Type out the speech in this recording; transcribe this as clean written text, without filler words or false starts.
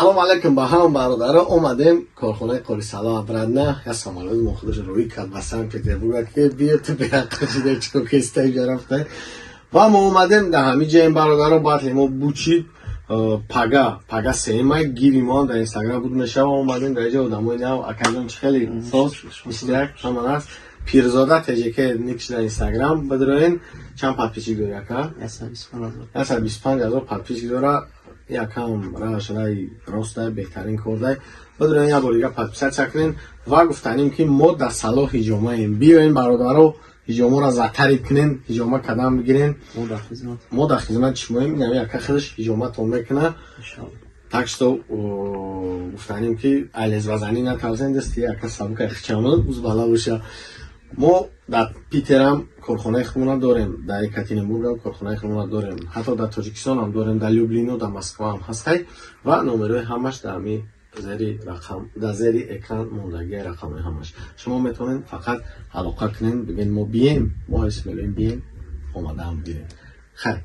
Салом алейкум ба ҳама бародаро. Омадем корхонаи Қорисало обратно. Я самолёт мо худаш рӯй кард ба Санкт Петербург, ки биё, ту беақл шуда, чико кестай рафта. Ва мо омадем, дар ҳамин ҷоем, бародаро. Батли мо бучид пага, пага 3 май гири мо дар Инстаграм буд мешава. Омадем дар ҷо одамои нав. Акаҷон, чи хеле соз иштирак ҳама аст. Пирзода ТЖК никш дар Инстаграм бидроен. Чанд подписчик дори, ака? 125 000 подписчик дора. Якам раш рай ростай, беҳтарин кордай. Бидроен, як бор дига подписаться кунен. Ва гуфтанем, ки мо дар салоҳ ҳиҷомаем. Биёен, бародаро, ҳиҷомаро затарид кунен, ҳиҷома кадам бигирен. Мо дар хизмати шумоем. Инами яка худаш ҳиҷоматон мекуна. Так что гуфтанем, ки алезвазанӣ натарсен, дасти яка сабука хичамон узбала боша. Мо дар Питерам корхонаи худмона дорем, дар Екатеринбургам корхонаи худмона дорем, ҳатто дар Тоҷикистонам дорем, дар Люблино, дар Москваам ҳастай. Ва номерои ҳамаш дар ҳами зери рақам, дар зери экран мондагии рақамҳои ҳамаш. Шумо метавонед фақат алоқа кунед, бигӯед, мо бием, мо ҳайс мелоем, бием, омадаам бигирем. Хайр.